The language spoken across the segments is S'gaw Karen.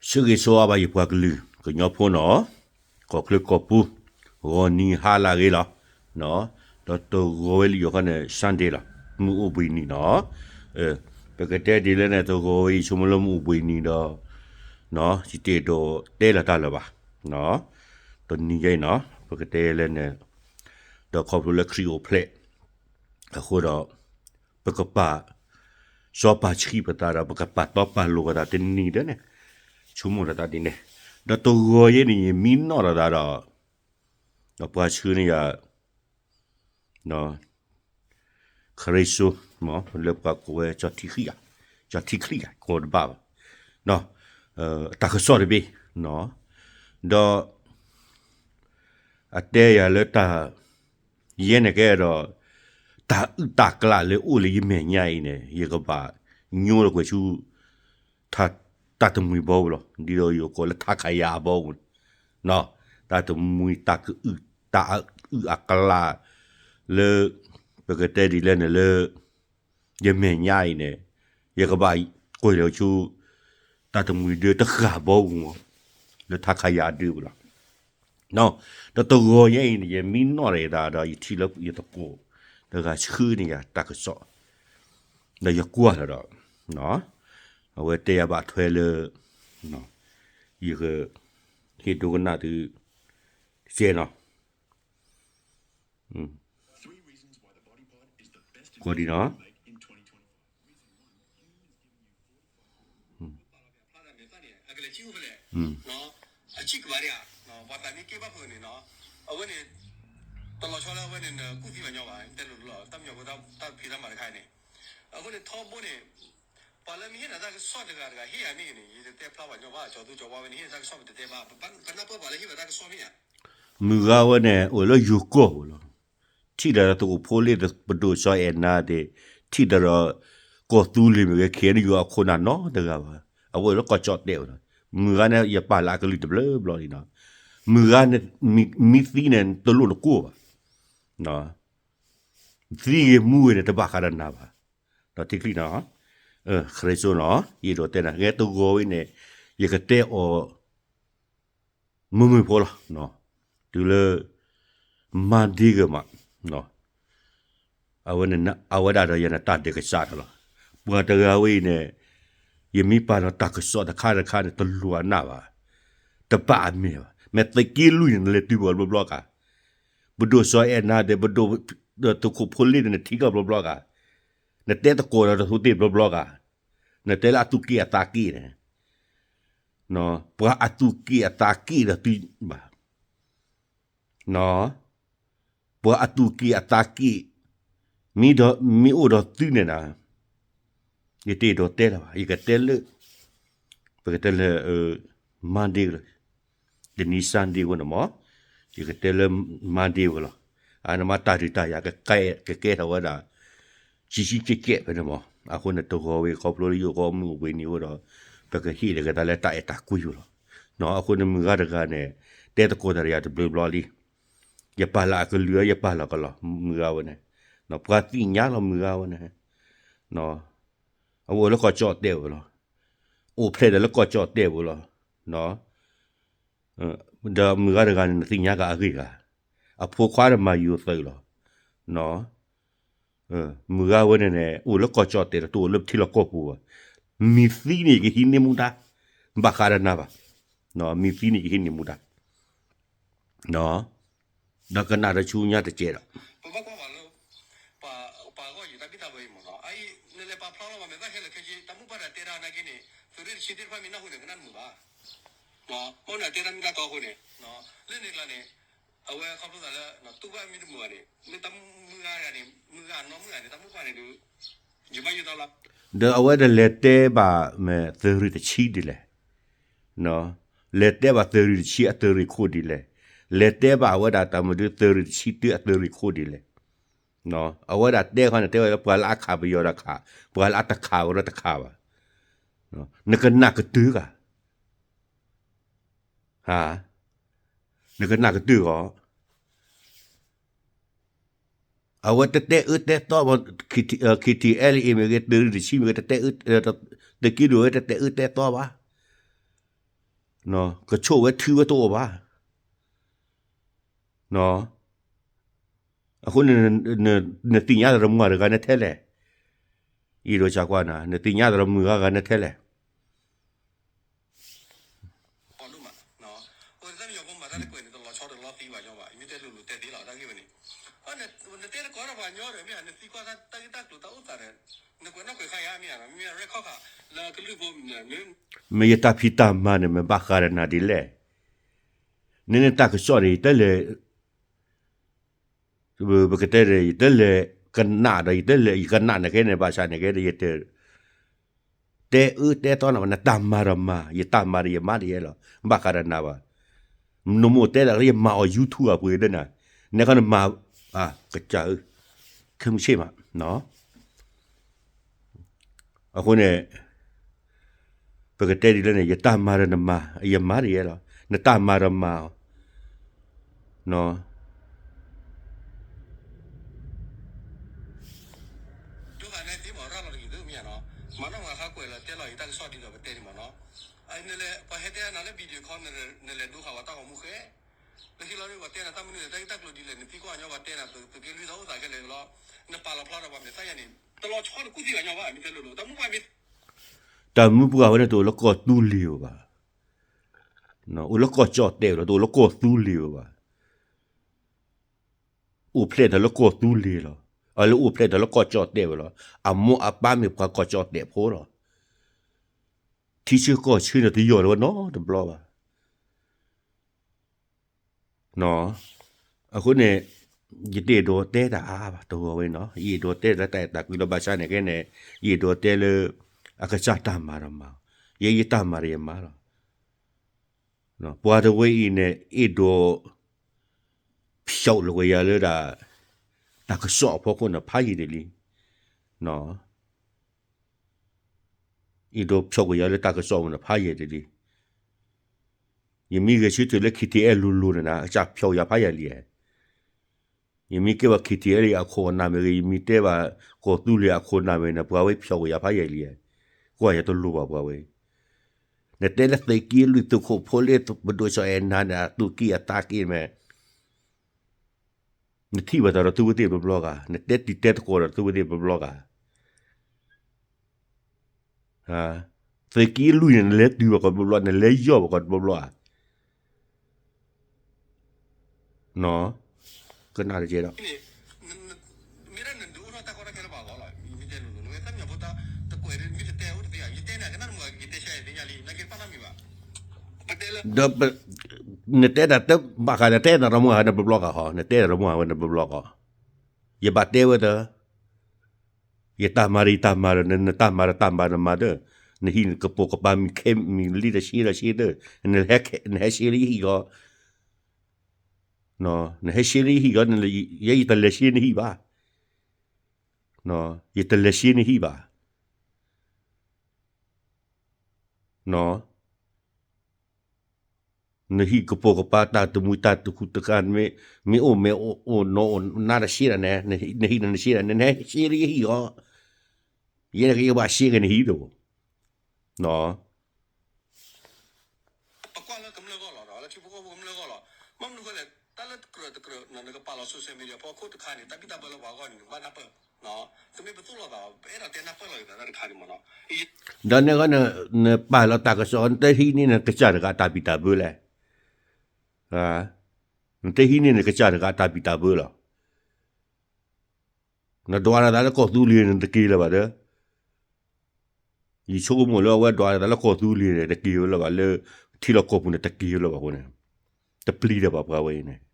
ဆၢဂ့ၤဆၢဝါဘၣ်ယပှၤကလုာ်ကညီဖိနီၤ, ကီၢ်ချၢကီၢ်ပူၤ, ဂီၤနံၤဟါလၢအဂ့ၤလီၤ. ဒီးတဂီၤဝဲလၢယိၤခီန့ၣ် Sunday လီၤ, မုၢ်အိၣ်ဘှံးနံၤနီၤ. ပကတဲဒ်လဲၣ်န့ၣ် တဂီၤဝဲယဆိကမိၣ်လၢမုၢ်အိၣ်ဘှံးနံၤဒီး ယတအဲၣ်ဒိးတဲလီၤတၢ်လၢၤဘၣ်. တနံၤညါအံၤနီၤ ပကတဲလဲၣ်န့ၣ် ဒီးခီဖျိလၢခရံာ်အိၣ်ဖျဲၣ်အဃိဒီး ပကပာ်စီပာ်ဆှံပသးဒီး ပကပာ်တီပာ်လိၤပသးတနံၤဒီးန့ၣ် ဆိကမိၣ်ဒီးသးဒ်န့ၣ်, ဒီးတဂီၤယဲန့ၣ် ယမံနီၣ်ဒီးသးဒီး ပှၤဆှၢန့ၢ်ယၤ ခရံာ်စိ လၢပှၤကိးဝဲ ကၠီထံချံၣ်ဧါ, ကၠီထံချံၣ်ဧါ ကိးတဘၣ်ဘၣ်, တၢ်ကစီၣ်တဘ့ၣ်, ဒီး အတဲယၤလၢတၢ် ယဲန့ၣ်ကဲဒီး တၢ်အုၣ်တၢ်ကျးလၢအိၣ်လၢယမဲာ်ညါအံၤန့ၣ် ယကဘၣ်ညိလီၤကွဲၤဆူ တၢ်တမှံၤဘီပူၤလီၤ. ဒ်သိးယိၤကိးလၢထးခးယၤအဘီပူၤ, တၢ်တမှံၤ တၢ်ကအုၣ် တၢ်အုၣ်အကျး လၢ ပကတဲဒ်လဲၣ်န့ၣ်လၢ ယမဲာ်ညါအံၤန့ၣ် ယကဘၣ်ကွဲၤလီၤဆူ တၢ်တမှံၤဒၢတဃၣ်ဘီပူၤမး လၢထးခးယၤအဒၢပူၤလီၤ. ဒီးတဂီၤညါအံၤန့ၣ် ယမံနီၣ်ဒီးယသးဒီး ယထံၣ်လၢယသကိးတဂၤဆှၢန့ၢ်ယၤတၢ်ကစီၣ် ဒီးယကွၢ်လီၤဒီး အဝဲတဲယၤဘၣ်ထွဲလၢ ယက ဟ့ၣ်ဒိကနၣ်သု စဲနီၤ ကီဒံနီၤ အဝဲန့ၣ် တလီၤဆီလၢအဝဲန့ၣ် နကူၣ်သံဘၣ်ညီဘၣ် တဲလိၤလိၤ တၢ်မညီဖိတၢ်ဖံးတၢ်မၤတခါန့ၣ် အဃိန့ၣ်ထီဘိန့ၣ် ပှၤလၢမ့ၢ်ဟ့ၣ်နၤတၢ်ကစီၣ်တဂၤတဂၤ ဟ့ၣ်ယၤန့ၣ်န့ၣ် ယတတဲဖျါဘၣ်ညီဘၣ် ကၠီၤသူကၠီၤဝါဝဲန့ၣ် ဟ့ၣ်နၤတၢ်ကစီၣ်ပတတဲဘၣ် ပနၢ်ပၢၢ်ပှၤလၢဟ့ၣ်ဝဲတၢ်ကစီၣ်မ့ၢ်ဧါ မုၢ်ဂၤဝဲန့ၣ် အိၣ်လၢယိၤကီၢ်ပူၤလီၤ. ထံၣ်ဒီးသုးခိၣ်ဖိလ့ၣ် ပဒိၣ်စီၤအဲၣ်နၤသ့ၣ်, ထံၣ်ဒီး ကီၢ်သူလ့ၤမ့ၢ်ဂ့ၤ ခဲအံၤန့ၣ် ယိၤအခိၣ်နၢ်နီတဂၤဘၣ်. အဝဲအိၣ်လၢကီၢ်ကၠီၣ်တဲာ်ပူၤလီၤ. မုၢ်ဂၤန့ၣ် ယပာ်လၢအကလုၢ်တဘျီဘျီလံနီၤ. မုၢ်ဂၤန့ၣ် မံသံန့ၣ် တလိၣ်တကိၢ်ဘၣ်. သံဂ့ၤမူဂ့ၤန့ၣ် တဘၣ်ဃးဒီးနၤဘၣ်. ဒီးထံချံနီၤ, ခရံာ်စိနီၤ, ယအဲၣ်ဒိးတဲနၤ ဂဲၤတဂီၤဝဲန့ၣ် ယကတဲအီၤ မုာ်မုာ်ဖိလီၤ. တုၤလၢ Monday ဂ့ၤမး, အဝဲန့ၣ် အဝဲဒၣ်ဒီးယဲန့ၣ်တၢ်ဒဲးကစးထီၣ်လီၤ. ပှၤတဂၤဝဲအံၤန့ၣ် ယမ့ၢ်ပာ်လီၤတၢ်ကစီၣ်တခါတခါန့ၣ် တလိၣ်အနၢ်ဘၣ်, တဘၣ်အမဲာ်ဘၣ်. မ့ၢ်သုးက့လွံၢ်န့ၣ် နလဲၤတုၤပှၤဘျီဘျီကါ, ပဒိၣ်စီၤအဲၣ်နၤသ့ၣ် ပဒိၣ် သုးခိၣ်ဖိလ့ၣ်န့ၣ် နထံၣ်ကီၢ်ဘျီဘျီကါ, နတဲသကိးဒီးတသိးသ့ၣ်ဘျီဘျီကါ, နတဲလၢအသူၣ်က့ၣ်အသးက့ၣ်န့ၣ် ပှၤအသူၣ်က့ၣ်အသးက့ၣ်ဒီးသုဘၣ်, ပှၤအသူၣ်က့ၣ်အသးက့ၣ် မ့ၢ်ဒီး မ့ၢ်အိၣ်ဒီးသုန့ၣ်နီၤ, ယတအဲၣ်ဒိးတဲလၢၤဘၣ်. ယကတဲလၢ ပကတဲလၢ Monday လီၤ. တနံၤ Sunday ဝဲန့ၣ်မး, ယကတဲလၢ Monday ဝဲလီၤ. အန့ၣ်မးတၢ်ဒုးတၢ်ယၤ ကကဲထီၣ်ဝဲဒၣ် ကံကံကဲးကဲးဖဲန့ၣ်မး. အဃိန့ၣ်တဂီၤဝဲ ခီဖျိလၢယိၤကီၢ်မုၢ်အိၣ်ဘှံးနံၤအဃိဒီး ပကဟ့ၣ်လီၤက့ၤသးလၢတၢ်အဲၣ်တၢ်ကွံဝဲလီၤ. အဃိန့ၣ်မုၢ်ဂၤတဂၤန့ၣ် တဲသကိးတၢ်ဒီးယၤတဘျီဘျီလံ. ယပာ်လၢအကလုၢ် ယပာ်လီၤကလီၤ မုၢ်ဂၤဝဲန့ၣ်, ပှၤသ့ၣ်ညါလီၤမုၢ်ဂၤဝဲန့ၣ်, အဝဲအိၣ်လၢကီၢ်ကၠီၣ်တဲာ်ဝဲလီၤ. အိၣ်ဖျဲၣ်ဒီးလၢကီၢ်ကၠီၣ်တဲာ်ဝဲလီၤ. ဒီးမုၢ်ဂၤတဂၤန့ၣ် နသ့ၣ်ညါက့ၤအဂ့ၢ်ဂၤ, အဖိခွါဒီးမၤယိၤသုးလီၤ. မုၢ်ဂၤဝဲန့ၣ်န့ၣ် အိၣ်လၢကီၢ်ကၠီၣ်တဲာ်ဒီး တအိၣ်လၢပထံလီၢ်ကီၢ်ပူၤဘၣ်. မံၤသံန့ၣ် ယကဟံးန့ၢ်မူဒါ, ဘၣ်ဃးဒီးနၤဘၣ်. မံၤသံန့ၣ် ယဟံးန့ၢ်မူဒါ ဒီးကနၣ်တၢ်ဆူညါတကဲးဒီး ပဘၣ်ကွၢ်ပှၤလၢ ပှၤဂီၢ်ယံၤတၢ်ဘံၣ်တၢ်ဘၢအံၤမး, အအံၤ နလဲၤပာ်ဖျါလီၤဘၣ် မ့ၢ်ဘၣ်ဟဲလၢခဲက့ တၢ်မိၣ်ပၢ်တၢ်တဲဒၣ်နာ်က့န့ၣ် သုးရ့ၣ်တဆံသ့ၣ်တဖၣ်မ့ၢ်နၢ်ဟူန့ၣ် ကနၣ်တမုာ်ဘၣ်. မ့ၢ်နတဲတၢ်မ့ၢ်တၢ်တီအဃိန့ၣ် လၢန့ၣ်ကျါန့ၣ် အဝဲခီဖျိသးလၢ တူၢ်ဘၣ်မ့ၢ်တမုာ်ဘၣ်န့ၣ် မ့ၢ်တၢ်မုၢ်ဂၤတဂၤန့ၣ် မုၢ်ဂၤနီတမုၢ်ဂၤန့ၣ် တၢ်မိၣ်ပၢ်န့ၣ်ဒီး ယဘၣ်ယိၣ်တၢ်လီၤ. ဒီးအဝဲဒၣ်လဲၤတဲဘၣ်မ့ၢ်သုးရ့ၣ်တဆံဒ်လဲၣ် လဲၤတဲဘၣ်သုးရ့ၣ်တဆံအသုးရ့ၣ်ခိၣ်ဒ်လဲၣ်, လဲၤတဲဘၣ်အဝဲဒၣ်တၢ်မနုၤသုးရ့ၣ်တဆံတၢအသုးရ့ၣ်ခိၣ်ဒ်လဲၣ်. အဝဲဒၣ်တဲခီန့ၣ် တဲဝဲလၢပှၤလၢအခးပယီၤဒီးခး, ပှၤလၢအတခးဝဲဒီးတခးဘၣ်. နကနၣ်ကတၢၢ်ဂၤ, နကနၣ်ကတၢၢ်ဂီၢ် အဝဲတတဲအၢတဲသီဘၣ်, KTLA မ့ၢ်ဂ့ၤ သုးရ့ၣ်တဆံမ့ၢ်ဂ့ၤ တတဲအၢ, သုးက့လွံၢ်ဝဲတတဲအၢတဲသီဘၣ်. ကဆိၣ်ဝဲထုဝဲတအိၣ်ဘၣ်. အဃိန့ၣ် နသ့ၣ်ညါသရၣ်မုၣ်တဂၤန့ၣ်ထဲလဲၣ်, အံၤဒီးကကွၢ်နၤ နသ့ၣ်ညါသရၣ်မုၣ်ဂၤဂၤန့ၣ်ထဲလဲၣ်. မ့ၢ်ယတၢ်ဖံးတၢ်မၤန့ၣ် မ့ၢ်ယတၢ်ဖံးတၢ်မၤန့ၣ် မ့ၢ်ရဲၣ်ခီၣ်ခါ လၢကလုၢ်ဖိန့ၣ် မ့ၢ်ယတၢ်ကစီၣ်န့ၣ် ယတလဲၤ ပကတဲဒီး ယတလဲၤကနၣ်ဒီး ယတလဲၤ ယကနၣ်နကဲန့ၣ် ဘၣ်ဆၣ်န့ၣ်ကဲဒီး ယတ တဲအၢတဲသီနၤဘၣ် နတၢ်မၤဒီးမၤ ယတၢ်မၤဒီးယမၤတယဲလီၤ ဘၣ်ဃးဒီးနၤဘၣ်. နမိၢ်တဲဒၣ်လၢယမၤအီၤ YouTube အပှ့ၤဒၣ်နၤ နဲခီနမၤ ကစၢ်ဧၢ ခဲမုၢ်ဆ့ၣ်မး အဃိန့ၣ် ပကတဲဒ်လဲၣ်န့ၣ် ယတၢ်မၤဒီးနမၤ ယမၤတယဲလီၤ နတၢ်မၤဒီးမၤအီၤ ဒိၣ်ဃာ်န့ၣ်သ့မး ရၤလီၤတဂ့ၤသုမ့ၢ်ဧါနီၤ, မၤနီၣ်မၤဃါကွဲးလီၤတဲလီၤအံၤတၢ်ကစီၣ်ဒ်သိးပတဲန့ၣ်မးနီၤ, နလဲၤပှၤဟဲတဲနၤလၢ video call နလဲၤဒိဃာ်ဝဲတၢ်ဂီၤမူဃဲ, လၢခံလီၤဒ်ပှၤတဲနၤတၢ်မနုၤလဲၣ် တၢ်ဂ့ၢ်တၢ်ကျိၤဒ်လဲၣ် နသံကွၢ်ညီပှၤတဲနၤ သုးက့လွံၢ်သီအိၣ်သးခဲလၢာ်လီၤ, နပာ်လီၤဖျါဒီးပှၤမဲာ်သၣ်ယါန့ၣ် တလီၤဆီတကူၣ်သံဘၣ်ညီဘၣ် မ့ၢ်တဲလိၤလိၤ တၢ်မူပှၤမ့ၢ် တၢ်မူပှၤဝဲန့ၣ်တအိၣ်လၢကီၢ်သူလ့ၤဘၣ်, အိၣ်လၢကီၢ်ကၠီၣ်တဲာ်လီၤ တအိၣ်လၢကီၢ်သူလ့ၤဘၣ်, အိၣ်ဖျဲၣ်ထီၣ်လၢကီၢ်သူလ့ၤလီၤ, အလၢအိၣ်ဖျဲၣ်ထီၣ်လၢကီၢ်ကၠီၣ်တဲာ်ဝဲလီၤ, အမိၢ်အပၢ်မ့ၢ်ပှၤကီၢ်ကၠီၣ်တဲာ်ဖိလီၤ, ထံဆၢကီၢ်ဆၢန့ၣ်တယီၢ်လၢၤဝဲနီတဘျီဘၣ် အဃိန့ၣ် ယတအဲၣ်ဒိးတဲတၢ်အါဘၣ် တဂီၤဝဲနီၤ ယအဲၣ်ဒိးတဲလၢတၢ်အဲၣ်တၢ်ကွံလီၤ ဘၣ်ဆၣ်န့ၣ်ကဲန့ၣ် ယအဲၣ်ဒိးတဲလၢ အကစၢ်တၢ်မၤဒီးမၤ, ယဲယတၢ်မၤဒီးယမၤလီၤ, ပှၤတဝဲအံၤန့ၣ် အဲၣ်ဒိး ဖျိးလီၤက့ၤယၤလၢဒၣ် တၢ်ကစီၣ်အဖီခိၣ်န့ၣ် ဖးယံာ်တလံ, အဲၣ်ဒိးဖျိးက့ၤယၤလၢတၢ်ကစီၣ်အပူၤန့ၣ် ဖးယံာ်တလံ, ယမ့ၢ်ဂဲၤဆၢထၢၣ်လၢ KTLA လိၤလိၤန့ၣ် အကစၢ်ဖျိးယၤဖးယံာ်လံဧါ, ယမ့ၢ်ကဲဘၣ် KTLA အခိၣ်အနၢ်မ့ၢ်ဂ့ၤ ယမ့ၢ်တဲဘၣ် ကီၢ်သူလ့ၤအခိၣ်အနၢ်မ့ၢ်ဂ့ၤန့ၣ် ပှၤဝဲဖျိးက့ၤယၤဖးယံာ်လံဧါ, ကွၢ်ယၤတလိၤဘၣ်ပှၤဝဲ နတဲလၢသုးက့လွံၢ်သုးခိၣ်ဖိလၢပဒိၣ်စီၤအဲၣ်နၤန့ၣ် အသူၣ်က့ၣ်အသးက့ၣ်မ့ၢ် နထံၣ်ဘၣ်တၢ်ဒီးသုဝဲသ့ၣ်တဘျီဂၤ, နတဲတံၤတဲသကိးဒီးသုဝဲသ့ၣ်တဘျီဂၤ, သုးက့လွံၢ်န့ၣ် နလဲၤတုၤဘၣ်ကီးတဘျီဘျီ နလဲၤယီၢ်ဘၣ်ကီးတဘျီဘျီဧါ, ကနၣ်တကဲဒီး ဒီး နတဲတၢ်တဘၣ်ဃး နတဲတၢ်တမူဟးနဘျီဘျီဂၤဟီ နတဲတၢ်တမူဟးဝဲနဘျီဘျီဂၤ, ယဘၣ်တဲဝဲတၢ်, ယတၢ်မၤဒီးယတၢ်မၤဒီး နတၢ်မၤဒီးတၢ်မၤဒီးမၤဒီး, နဟံၣ်နကပိာ်ကပၤမံၤခဲမံၤလံတဆ့ဒီးဆ့ဒီး, နဟဲရှဲလၢယဟံၣ်ဂီၢ်, နဟဲရှဲလၢယဟံၣ်ဂီၢ်, ယဲယတလဲၤရှဲနဟံၣ်ဘၣ်, ယတလဲၤရှဲနဟံၣ်ဘၣ် နဟံၣ်ကပိာ်ကပၤတၢ်တမူတၢ်တခူတခါ မ့ၢ်အိၣ်မ့ၢ်အိၣ်နီၢ်အိၣ်နါတရှဲဒၣ်န့ၣ်, နဟံၣ်နရှဲဒၣ် နဟဲရှဲလၢယဟံၣ်အီၤ, ယဲနကယဲဘၣ်ရှဲက့ၤနဟံၣ်တဘိ, ပကွၢ်လၢကမျၢၢ်ဂီၢ်လီၤ လၢထံဖိကီၢ်ဖိကမျၢၢ်ဂီၢ်လီၤ, မ့ၢ်မနုၤဃိလဲၣ် တၢ်လၢတကြၢးတကြၢး နကပာ်လီၤ social media ဖီခိၣ်တခါန့ၣ် တၢ်ဘံၣ်တၢ်ဘၢလၢပှၤဂီၢ်န့ၣ် နဘၣ်နၢ်ပၢၢ်, တမ့ၢ်ပသိၣ်လိသး ပအဲၣ်ဒိးတဲနၢ်ပၢၢ်လီၤက့ၤသးတၢ်တခါန့ၣ်မ့ၢ်နီၤ, ဒီးန့ၣ်ဃီ နပာ်လီၤတၢ်ကစီၣ် နတဟံးန့ၢ်နကစၢ်တဂၤတၢ်ဘံၣ်တၢ်ဘၢလဲၣ်, နတဟံးန့ၢ်နကစၢ်တဂၤတၢ်ဘံၣ်တၢ်ဘၢလီၤ, နဒွးလီၤသးလၢကီၢ်သူလ့ၤန့ၣ် နတက့ၤလၢၤဘၣ်ဒီး ယဆိကမိၣ်လၢအဝဲဒွးလီၤသးလၢကီၢ်သူလ့ၤန့ၣ် တက့ၤဝဲလၢၤဘၣ်လၢ ထံလီၢ်ကီၢ်ပူၤန့ၣ် တက့ၤဝဲလၢၤဘၣ်အဃိန့ၣ် တပျံၤတၢ်ဘၣ်ပှၤဝဲအံၤန့ၣ်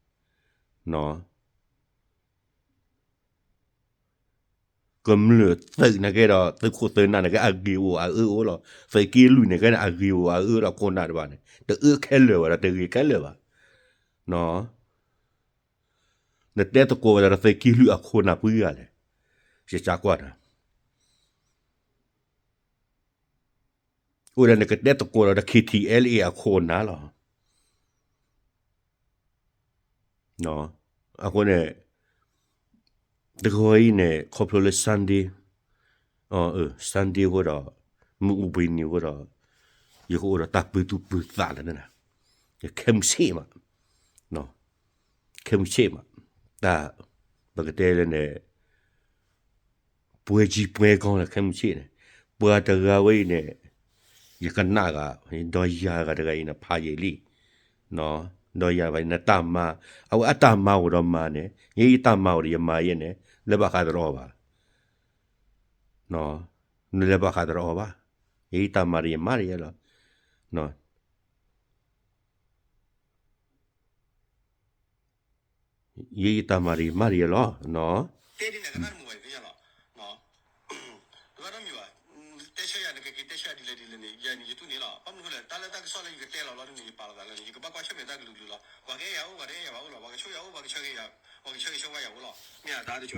ကမျၢၢ်သုးန့ၣ်ကဲဒီး သုးခိၣ်သုးနၢ်န့ၣ်ကဲ အဂ့ၢ်အိၣ်အအၢအိၣ်လီၤ. သုးက့လွံၢ်န့ၣ်ကဲန့ၣ် အဂ့ၢ်အိၣ်အအၢလီၤ ခိၣ်နၢ်တဖၣ်န့ၣ် တအၢခဲလၢာ်ဘၣ်ဒီး တဂ့ၤခဲလၢာ်ဘၣ်. နတဲသကိးဝဲဒၣ်ဒီးသုးက့လွံၢ်အခိၣ်နၢ်ပှၤဂၤလဲၣ်. ယကွၢ်တၢ် အိၣ်ဒီးနကတဲသကိးဒီး KTLA အခိၣ်နၢ်လီၤ. အဃိန့ၣ် တဂီၤအံၤန့ၣ် ခီဖျိလၢ Sunday, Sunday အဃိဒီး မုၢ်အိၣ်ဘှံးနံၤအဃိဒီး ယကအိၣ်ဒီးတၢ်ပၢၤသူၣ်ပၢၤသးလၢ ခဲမုၢ်ဆ့ၣ်မး, ခဲမုၢ်ဆ့ၣ်မး, တၢ် ပကတဲလၢန့ၣ် ပွဲကြီးပွဲကောင်းလီၤ ခဲမုၢ်ဆ့ၣ်န့ၣ်, ပှၤတဂၤဝဲအံၤန့ၣ် ယကနၣ်ဂၤ, ဒီးယၤဂၤတဂၤအံၤန့ၣ် ဖးယံာ်လံ, ဒီးယၤဘၣ်နတၢ်မၤ, အဝဲအတၢ်မၤအိၣ်ဒီးမၤန့ၣ် ယဲယတၢ်မၤအိၣ်ဒီးယမၤယဲန့ၣ် လဲၤဘၣ်ဃးသရၣ်အီၤဘၣ်, နလဲၤဘၣ်ဃးသရၣ်အီၤဘၣ်, ယဲယတၢ်မၤဒီးယမၤဒီးယဲလီၤ. ယဲယတၢ်မၤဒီးယမၤဒီးယဲလီၤ.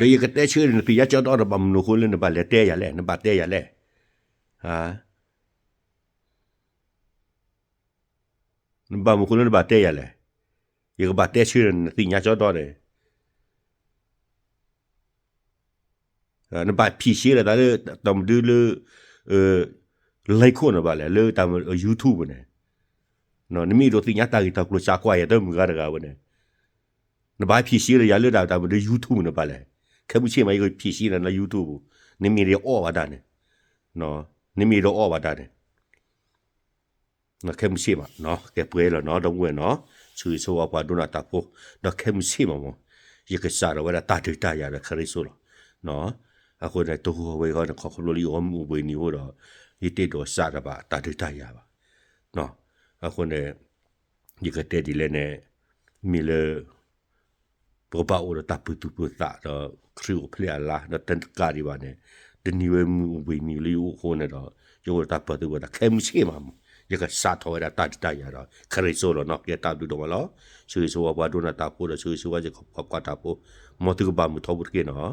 ဒီးယကတဲဆၢနသ့ၣ်ညါကၠီဒီး နဘၣ်မနုၤအဃိလၢနဘၣ်လဲၤတဲယၤလဲၣ်, နဘၣ်တဲယၤလဲၣ်. နဘၣ်မနုၤအဃိလၢနဘၣ်တဲယၤလဲၣ်. ယကဘၣ်တဲဆၢနသ့ၣ်ညါကၠီဒီးန့ၣ် နဘၣ်ဖြေရှင်းလီၤသးလၢ တၢ်မနုၤလၢ လဲၤခိၣ်နဘၣ်လဲၣ် လၢတၢ် YouTube န့ၣ်, နမ့ၢ်အဲၣ်ဒိးသ့ၣ်ညါတၢ်ဂ့ၢ်တၢ်ကျိၤ စးကွၢ်ယၤတမုာ်ဂၤတဂၤဝဲန့ၣ်, နဘၣ်ဖြေရှင်းလီၤယၤလၢတၢ်မနုၤ YouTube န့ၣ်ဘၣ်လဲၣ်. ခဲမုၢ်ဆ့ၣ်မး ယကဖြေရှင်းလီၤနၤလၢ YouTube, နမ့ၢ်အဲၣ်ဒိးအီၣ်ဘၣ်တၢ်န့ၣ်, နမ့ၢ်အဲၣ်ဒိးအီၣ်ဘၣ်တၢ်န့ၣ် ခဲမုၢ်ဆ့ၣ်မး, ကဲပှဲၤလီၤနီၤ ဒီပုၢ်ဝဲၢ်နီၤ, ဆိၣ်ဂ့ၤဆိၣ်ဝါပှၤဒိကနၣ်တၢ်ဖိ, ဒီးခဲမုၢ်ဆ့ၣ်မးမး, ယကစးထီၣ်ဝဲဒၣ်တၢ်ဒုးတၢ်ယၤဒီးခရံာ်စိလီၤ. အဃိန့ၣ် တဂီၤဝဲအဂီၢ်န့ၣ် ခီဖျိလၢယအိၣ်မူအိၣ်ဘှံးနံၤအဃိဒီး ယတအဲၣ်ဒိးစးထီၣ်ဘၣ်တၢ်ဒုးတၢ်ယၤဘၣ်. အဃိန့ၣ် ယကတဲဒ်လဲၣ်န့ၣ် မ့ၢ်လၢ ပကဘၣ်အိၣ်ဒီးတၢ်ပၢၢ်သူၣ်ပၢၢ်သးဒီးခရံာ်အိၣ်ဖျဲၣ်အလါ ဒီးတကးဒံးဘၣ်န့ၣ် တနံၤဝဲမုၢ်အိၣ်ဘှံးနံၤလၢယအိၣ်အဃိန့ၣ်ဒီး ယအိၣ်ဒီးတၢ်ပၢၢ်သူၣ်ပၢၢ်သး ခဲမုၢ်ဆ့ၣ်မးမး ယကစးထီၣ်ဝဲဒၣ်တၢ်ဒုးတၢ်ယၤဒီးခရံာ်စိလီၤနီၤ. ကဲတၢ်ဘျုးဒိၣ်မးလီၤ. ဆိၣ်ဂ့ၤဆိၣ်ဝါပှၤဒိကနၣ်တၢ်ဖိဒီးဆိၣ်ဂ့ၤဆိၣ်ဝါယကပှၤကွၢ်တၢ်ဖိ မ်သုကဘၣ်မုာ်ထီဘိတက့ၢ်နီၤ.